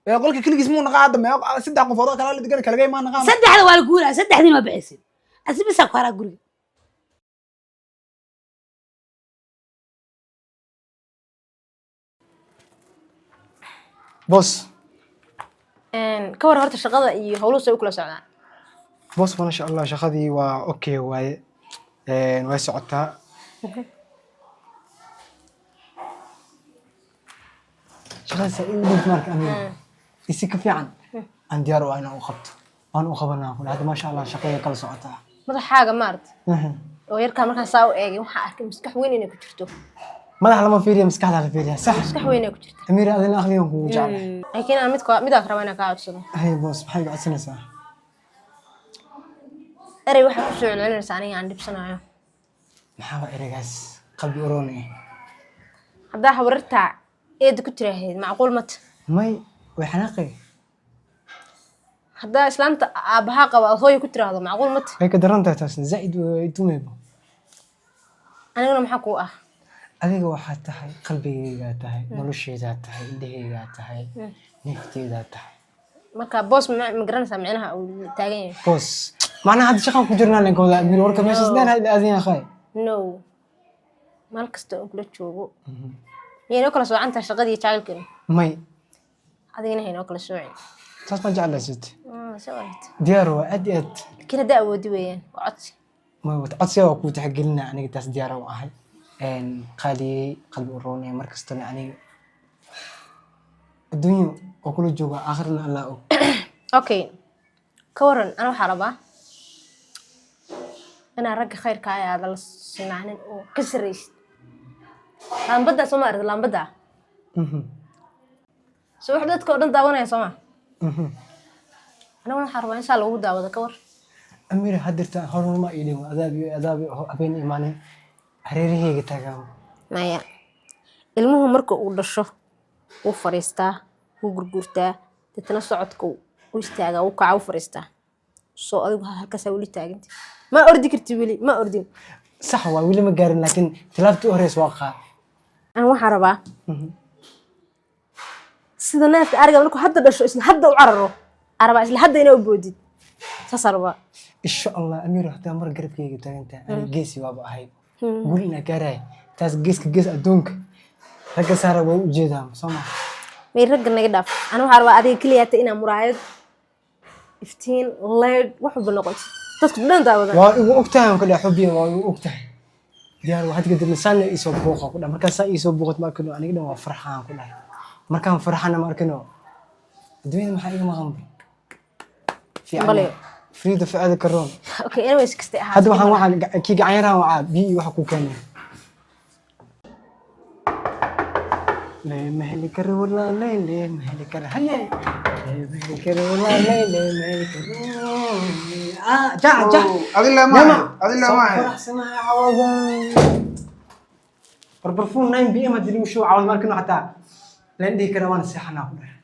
Ee qolka keligiis muu naqaa hadda? Mee saddex qofood oo kala la degan kaligay maa naqaa? Saddexda waa la guuraa, saddexdiin waa bixaysin, asi bisaa ku haraa guriga. Boss. Ka war horta shaqada iyo howluhu say u kala socdaan? Boss, masha Allah, shaqadii waa okay waaye. Way socotaa. Shaqada saa ii dhig marka amiga isi ka fiican aan diyaar u ah inaan u qabto, waan u qabanaa kule. Hadda maasha Allah shaqada kala socotaa. Madaxaaga maarata oo yarkaa markaan saa u eegay, waxaa arkay maskax weyn inay ku jirto. Madax lama fiiriya, maskaxda la fiiriya, sax. Maskax weyn inay ku jirto. Amiira, adina aqligan kugu jeclahay. Laakiin aan mid midaad rabaa inaan kaa codsado. Hay boss, maxay iga codsanaysaa? Erey waxaa kusoo celcelinaysaa aniga aan dhibsanayo. Maxaa ereygaas, qalbi uroonay? Haddaa habarartaa eeda ku tiraahayd, macquul mata? May, way xanaaqay. Haddaa islaanta aabbahaa qaba aad hooya ku tiraahdo, macquul mata? Way ka daran tahay taasna, zaa'id way tumaybo. Aniguna maxaa kuu ah? Adiga waxaad tahay qalbigaygaa tahay, noloshaydaa tahay, indhahaygaa tahay, neefteydaa tahay. Marka boos ma garanaysaa micnaha uu taagan yahay? Boos macnaha hadda shaqaan ku jirnaa ninkooda, Amiir, warka meeshaas dheer hayda aadan yahay. No, meel kasta oo kula joogo miyay noo kala soocan tahay shaqadii jacaylkeenu? May. Adigana haynoo kala soocin. Saas ma jeclaysat? Soo aragta. Diyaar waa, aad iyo aad. Laakiin haddaa awoodi weeyaan, waa codsi. Ma codsiga waa kuu tixgelinaa aniga, taas diyaar u ahay. Qaaliyey, qalbi u roonaya, mar kastana aniga adduunyo oo kula jooga, aakhirna Allah og. Okay, ka waran, ana waxaa rabaa inaad ragga khayrka ah aada la sinaanin oo ka sarraysid laambaddaa. Soo ma aragta laambaddaa? Soo wax dadka oo dhan daawanaya soo ma? Aniguna waxaa rabaa in saa lagu daawado, ka war? Amiira, haddirta horumar ii dhigo, adaab iyo adaab iyo habeen imaanin hareerahayga taagaan. Maya, ilmuhu marka uu dhasho wuu fadhiistaa, wuu gurguurtaa, deetana socodka u istaagaa, wuu kacaa, wuu fadhiistaa. Soo adigu halkaasaa weli taaganta, ma ordi karti, weli ma ordin. Sax waa, weli ma gaarin, laakiin tilaabtii u horeysa waa qaad. An waxaa rabaa sida neefka ariga markuu hadda dhasho isla hadda u cararo aa rabaa, isla hadda inaa u boodid, saasaa rabaa. Insha Allah Amiir, hadaa mar garabkayga taagan tahay, aniga geesi waaba ahay, guul inaa gaaraya taas, geeska gees adduunka ragga saara way u jeedaan, soo ma? May, ragga naga dhaaf. Ana waxaa rabaa adiga keliyaata inaa muraayad, iftiin, leydh, wax walba noqotid, dadku dhan daawadan. Waa igu ogtahay, aan ku dhahay xubiya, waa igu ogtahay, diyaar waa. Had kadibna saana iisoo buuqa ku dhahay, markaa saa iisoo buuqat ma arkino, aniga dhan waa farxaan ku dhahay. Markaan farxana ma arkino, adduunyada maxaa iga maqan fiican? Bale. Frida ficada karoon. Okay, anyways, kastay ahaatay. Hadda waxaan kii gacan yaraan wacaa, biyo iyo waxa ku keenay. Ma heli karo walaalay, ma heli karo, haye, ma heli karo walaalay, ma heli karo. Ah, ja ja. Adila maaha, adila maaha. Faraxsanahay cawadan. Barbarfuun 9 pm haddii lagu shubo cawad markano xataa laan dhihi karaa, waana seexanaa ku dhahay.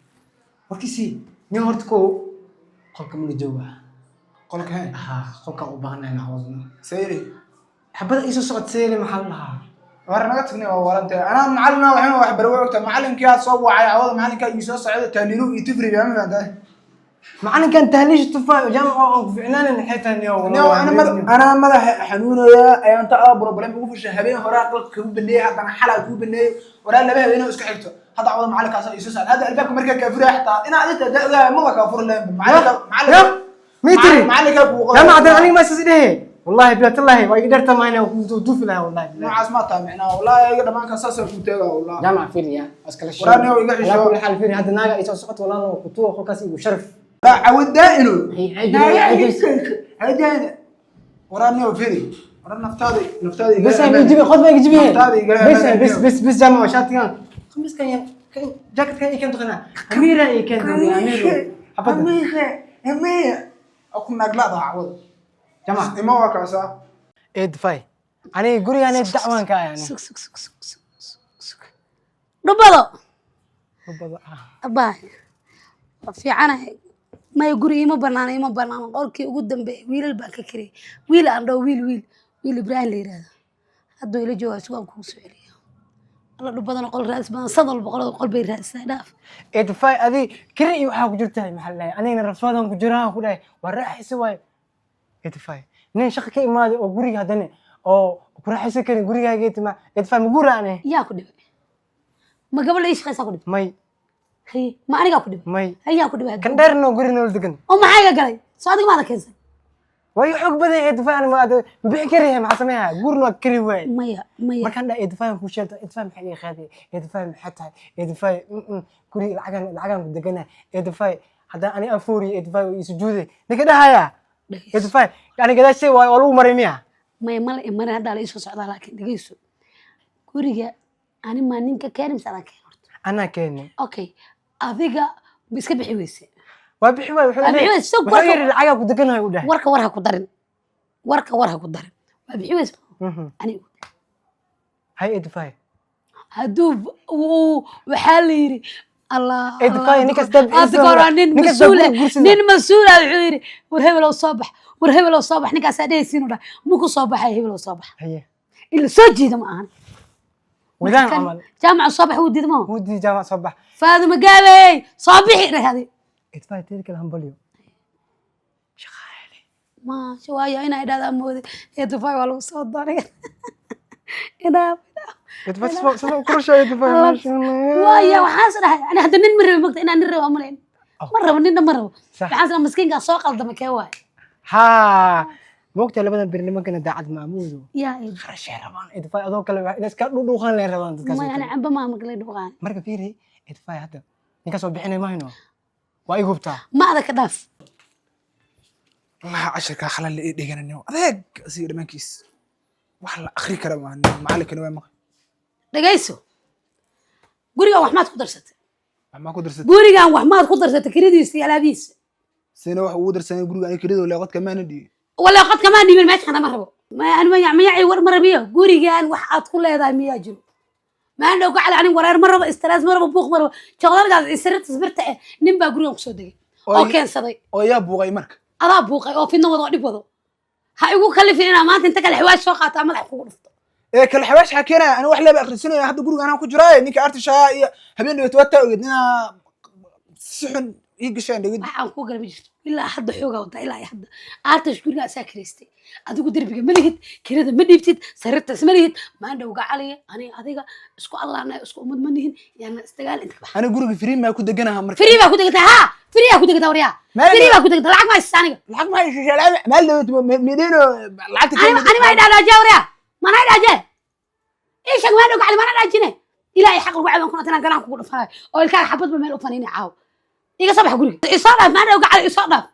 Warkiisii nin horta kow qolka mala joogaa? Qolka he? Haa, qolkaan u baahanahay cawadna. Sayri. Xabada iisoo socod seele, maxaa la dhahaa? War naga tagnay, waa warantay. Anaa macalina waxna wax barwa ogta, macalinkii aad soo wacay cawada, macalinkaa ii soo socda taaliilu iyo tifri ma fahantahay? Macalinkan tahliisha tufaa jaamac oo aan ku ficnaanin maxay tahay niyo? Niyo, ana madaxa xanuunaya ayaan ta adaa problem ugu fushay. Habeen hore aqalka kugu baneeyay, haddana xalaa kugu baneeyay. Waraa laba habeen oo isku xigto hadda cawada macalinkaas ii soo socda. Hadda albaabka markaa kaa furaya xataa inaa adinta da maba kaa furi lahayn macalinka, macalinka. Mitri. Macalinka kuu qoray. Jaamac aniga ma isas dhehe, wallahi bilatallaahi waa iga dherta maayna ku duufi lahaa, wallahi billahi. Noocaas ma taha micnaha, wallahi iga dhamaanka saasoo kuu taagaa wallahi. Jaamac fiiriya iskala sheeg. Waraa niyow iga xisho. Alaa kulli xaal fiiri, hadda naaga ay soo socoto, walaalo ku tuwa qolkaas igu sharaf. Cawad daa'ino. Ay, ay, Waraa niyow firi, waraa naftaada, naftaada iga بس هاي جيبي، خذ ما جيبي. naftaada iga بس بس بس بس جامع شاتيان قميص كان جاكيت كان كان تغنى أميرة كان تغنى أميرة حبدا. Amiire, amiire aku naaglaada cawada. جامع. Ima waa kaasaa. إيه دفاي أنا قولي أنا دعوان كا يعني. Sug, sug, sug, sug, sug, sug, dhubado. ربما. Abaay, waa fiicanahay. Maya, guri iima banaana, ima banaana. Qolkii ugu dambeeyay wiilal baan ka kariyay, wiil aan dhaho, wiil wiil wiil Ibraahim la yidhaahdo hadduu ila joogaa, sugaan kugu soo celiya. Alla dhib badan, qol raadis badan, sad walba qolada qol bay raadisaa, dhaaf. Eedafay, adi kiri iyo waxaa ku jirtahay, maxaa la dhahay, anigana rafaadan ku jiraa ku dhahay, waa raaxaysa waaye. Eedafay, nin shaqa ka imaaday oo guriga haddana oo ku raaxaysan karin gurigaaga tima. Eedafay, ma guura ane? Yaa ku dhibay? Ma gabadha ii shaqaysaa ku dhibay? May. Haye, ma anigaa ku dhibay? May. Hayaa ku dhibay? Kan dheerno guri nool degan. Oo maxaa iga galay? Soo adiga maada keensan? Way xoog badan eedafay, ani ma ma bixi karayahay, maxaa sameeyaa? Guurna waa kari waaye. Maya, maya. Markaan dhaha eedafay ku sheegta, eedafay maxay iga qaaday? Eedafay maxay tahay? Eedafay guri lacagan ku deganahay. Eedafay, haddaan ani aan fooriyo, eedafay ii sujuuday ninka dhahaya. Dhegeyso. Eedafay, yani gadaashay waa lagu maray miya? Maya, mala imarin, haddaa la iisoo socdaa, laakiin dhegeyso, guriga ani maa ninka keeni mise adaan keen horta? Anaa keenay. Okay, adiga ma iska bixi weyse? Waa bixi waay, wuxuu Waa bixi waay, wuxuu yiri lacagaa ku deganahay u dhahay. Warka war ha ku darin, warka war ha ku darin. Waa bixi weyse. Ani igu dar. Hay eedafay. Hadduu waxaa la yiri Allah. Eedafay, nin kasta Hadda ka hor waa nin nin kasta mas-uula guursada. Nin mas-uula wuxuu yiri, "War hebelow soo bax, war hebelow soo bax." Ninkaasaa dhehaysiin u dhahay, muku soo baxay, "Hebelow soo bax." Haye. In la soo jiida ma ahan. Wadaan Kan camal. Jaamaca soo bax wuu diida ma? Wudii jaamac soo bax. Faaduma gaabey, soo bixi dhahday. Eedafay, teeda kale hambalyo. Maasha, waayo inaa idhahdaa mooday. Eedufay, waa lagu soo daray, idaaf idaaf. Eedafay, sida u koroshaa eedafay, maasha Allah. Waaya, waxaas dhahay ani hadda nin ma rabi, mogta inaan nin rabo malayn. Ma rabo ninna, ma rabo. Sax. Waxaas dhahay miskiinkaa soo qaldama, kee waay? Haa, moogtaa labadan bir nimankana daacad maamuudo. Yaa eed. Qarashay rabaan eedafay, adoo kale waa inay iska dhudhuuqaan lay rabaan dadkaas oo Maya, ani kale. Camba maa maglay dhuuqaan. Marka fiiri eedafay, hadda ninkaas oo bixinay mahayno, waa ig hubtaa. Ma adag ka dhaaf. Wallahi casharkaa xalal la ii dhigananayo adeeg asiga dhammaankiis wax la akhri kara maahan, macallinkana waa maqan. Dhegayso, gurigan wax maad ku darsatay? Wax maa ku darsatay? Gurigan wax maad ku darsatay, kiradiisa iyo alaabihiisa? Sina wax ugu darsanay guriga aniga kiradoo leeqadka maana dhiibin. Wala qadka maa dhiibin, meesha ma rabo. Mayaci war ma rabiyo. Gurigan wax aad ku leedahay miyaa jiro? Maan dhow gacali, anig wareer ma rabo, stress ma rabo, buuq ma rabo. Joqdargaas isirta sbirta eh, nin baa gurigan kusoo degay oo keensaday. Oo yaa buuqay marka? Adaa buuqay oo fidna wado oo dhib wado. Ha igu kalifin inaa maanta inta kale xawaash soo qaataa madax kugu dhufto. Ee kale xawaash xaa keenaya? Aniga wax leeba akhrisanaya hadda, guriga anaa ku jiraaye. Ninka artishaa iyo habeen dhaweet waa taa ogeed inaa si xun ii gasheen dhegid. Waxaan kuu gala ma jirto ilaa hadda, xoogaa wadaa ilaa iyo hadda. Aartash guriga asaa kiraystay, adigu derbiga ma lihid, kirada ma dhiibtid, sariirtaas ma lihid. Maandhow gacaliya, aniga adiga isku allaana isku ummad ma nihin, yaana isdagaal inta ka baxa. Aniga guriga free maa ku deganaha marka? Free baa ku degantaa, haa, free aa ku degantaa. Waryaa, free baa ku degantaa, lacag ma haysata aniga. Lacag maxay shisheelay maal dhaweet midino lacagta? Ani ani ma idhahdaaje? Waryaa, mana idhaaje? Ii sheeg, maandhow gacali, mana idhaajine? Ilaahay xaq lagu caban kuna inaan ganaan kugu dhufanayo oo ilkaaga xabadba meel u faniini. Caaw iga soo bax guriga, isoo dhaaf. Maandhow gacali, isoo dhaaf.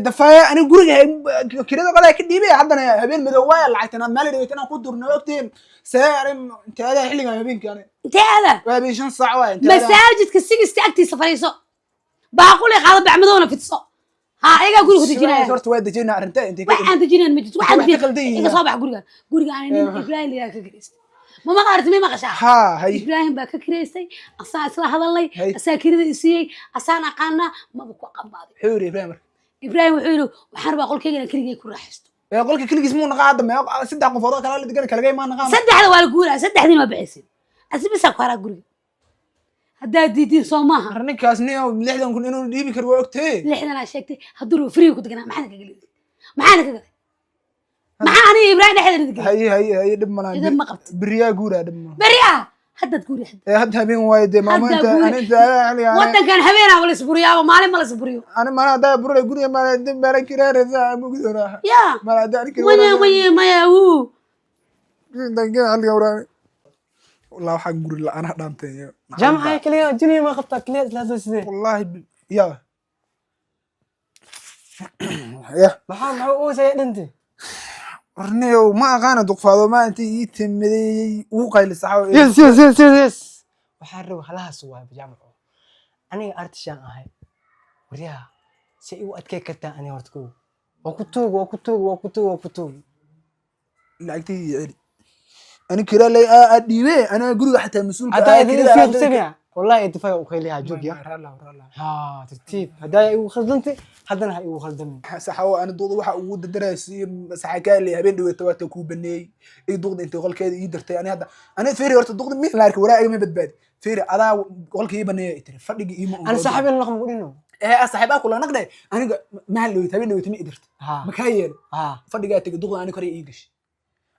Dafaaya, aniga guriga kirada qodaa ka dhiibay, haddana habeen madow waaya, lacagtan maal dhaweet inaan ku durno ogtiin. See arin intee adaa xilligan habeenkii ani? Intee aadaa? Waa habeen 5 saac waaya, intee aadaa? Masaajidka sigista agtiisa fadhiiso, baaquli qaado, bacmadowna fidso. Ha ayagaa guriga ku dejinaya. Horta waa dejinaa arrinta intay ka Waxaan dejinayn ma jirto. Waxaan Wax ka qaldan yihiin. Iga soo bax guriga. Guriga ani nin Ibraahim la yidhaha ka kireystay. Ma maqaarti? Ma maqashaa? Haa, hay. Ibraahim baa ka kireystay, asaa isla hadalnay. Hay. Asaa kirada i siiyey, asaan aqaanaa, maba ku qambaaday. Muxuu yidhi Ibraahim marka? Ibraahim wuxuu yidhi, "Waxaan rabaa qolkayga inaan keligay ku raaxaysto." Ee qolka keligiis muu naqaa hadda? Mee saddex qofood oo kala la degan kalagay maa naqaa? Saddexda waa la guuraa, saddexdiina waa bixaysin, asibisaa ku haraa guriga haddaad diidiin, soo maaha? Ar ninkaas nin 60,000 inuu dhiibi karo waa ogtee. 60-aa sheegtay, hadduu rabo free-ga ku deganaa. Maxaana ka gelin? Maxaana ka galay? Maxaa aniga Ibraahim dhexdeeda gelay? Haye haye haye, dhib malaha. Idin ma qabto. Beriyaa guuraa, dhib malaha. Beri ah, haddaad guuri hadda. Ee hadda habeen waaye dee maamo. Haddaa inta guuri. ani inta xilliga ani Waddankan habeenaa ma la isburiyaaba, maalin ma la isburiyo. Ani mana haddaa burule guriga mana dib meelan kireeraysa mugdoona. Yaa. Mana haddaa ani Maya, maya, maya, wuu. Xilliga waraani wallah waxaan guri la-aan ha dhaanteen. Jaamaca kaliya junior ma qabtaa, kaliya isla hadlo sidee? Wallahi ya ya. Maxaa u dhintay? Warniyow, ma aqaana duqfaado ma intii ii timiday ugu qaylisaxo. Yes yes yes yes yes, waxaan raba halahaas waay jaamaco. Aniga artishaan ahay waryaha, si igu adkay kartaa? Ani horta kow waa ku tuug, waa ku tuug, waa ku tuug, waa ku tuug. Lacagtii ii celi, ani kiraa lay aa dhiibe, anaa guriga xataa mas-uulka. Haddaa idin fiiqsamiya. Wallahi 85 u qayliyaa joogya. Ha, tartiib. Haddaa igu khaldantay, haddana ha igu khaldamin. Saxawo, ani duqda waxa ugu dadaraysi saxakaale habeen dhaweeta waata kuu baneeyey ii duqda intay qolkeeda ii dirtay. Ani hadda ani fiiri, horta duqda mi la arkay waraa igama badbaadi. Fiiri, adaa qolka ii baneeyay tiri, fadhiga iima. Ana saaxiib in noqon kudhino. Ee, saaxiibaa kula naqde. Aniga mahal dhaweyt, habeen dhaweyta ma ii dirtay. Makaa yeelo. Fadhigaa tegay, duqda ani koray ii gashay.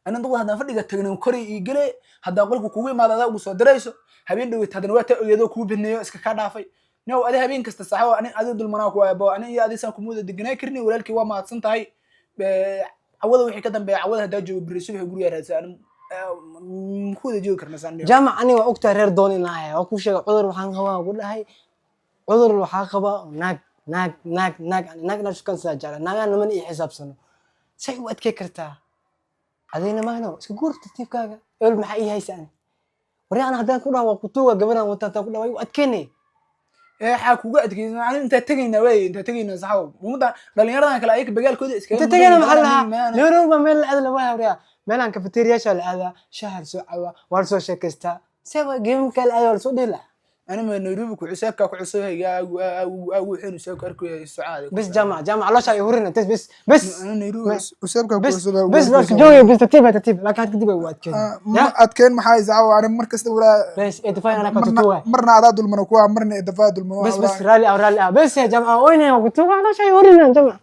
Ani duqda haddaan fadhiga tagnin koray ii gale, haddaan qolka kugu imaado adaa ugu soo dirayso. Habeen dhaweyt haddana waa taa ogeedoo kuu baneeyo, iska kaa dhaafay. No, adi habeen kasta, saxo, ani adi dulmanaa ku waaya bo. Ani iyo adi saan kumuuda deganaa karni. Walaalkii, waa mahadsan tahay. Cawada wixii ka dambeeya, cawada haddaa joogo, beri subaxi gurigaa raadsa. Ani ku wada joogi karna saan. Jaamac, aniga waa ogtahay reer doon inaan ahay. Waa kuu sheegay, cudur waxaan qabaa ku dhahay, cudur waxaa qabaa naag, naag, naag, naag. Ani naag inaan shukaan sidaa jecla, naagaa niman ii xisaabsano. Say u adkay kartaa adayna maahno? Iska guur tartiibkaaga. Ebel maxaa ii haysa ani? Waryaa, ana haddaan ku dhaha waa kutuuga, gabadhaan wata haddaan ku dhaha waa igu adkeynay. Ee, waxaa kuga adkeysan ani intaa tegaynaa waaye, intaa tegaynaa, saxo, ummadda dhalinyaradan kale ayaga bagaalkooda iskaga Inta tegayna maxaa la dhahaa? Nairobi baa meel la aada lama waryaa. Meelaan kafeteriyaasha la aadaa, shaaha la soo cabaa, waa la soo sheekaystaa, see waa geemamkaa la aadaa, waa la soo dheelaa. Ani ma Nairobi ku cusaabkaa ku cusub aagu aagu aagu waxaynu saabka arkaya socaada. Bes jaamac, jaamac, caloosha ay hurina bes, bes, bes. Ani Nairobi cusaabkaa ku bes cusub. Bes, waa iska joogaya. Bes, tartiib, tartiib. Laakiin had kadib waa adkeyn. Ma adkeen maxaa, saxo? Ani mar kasta walaa. Bes, 85 anaa ka tutuuga. Marna adaa dulmano kuwa, marna edafaa dulmano. Bes, bes, raalli ah, raalli ah. Bes ya jaamac, oynaya, waa kutuuga, caloosha ay hurina, jaamac.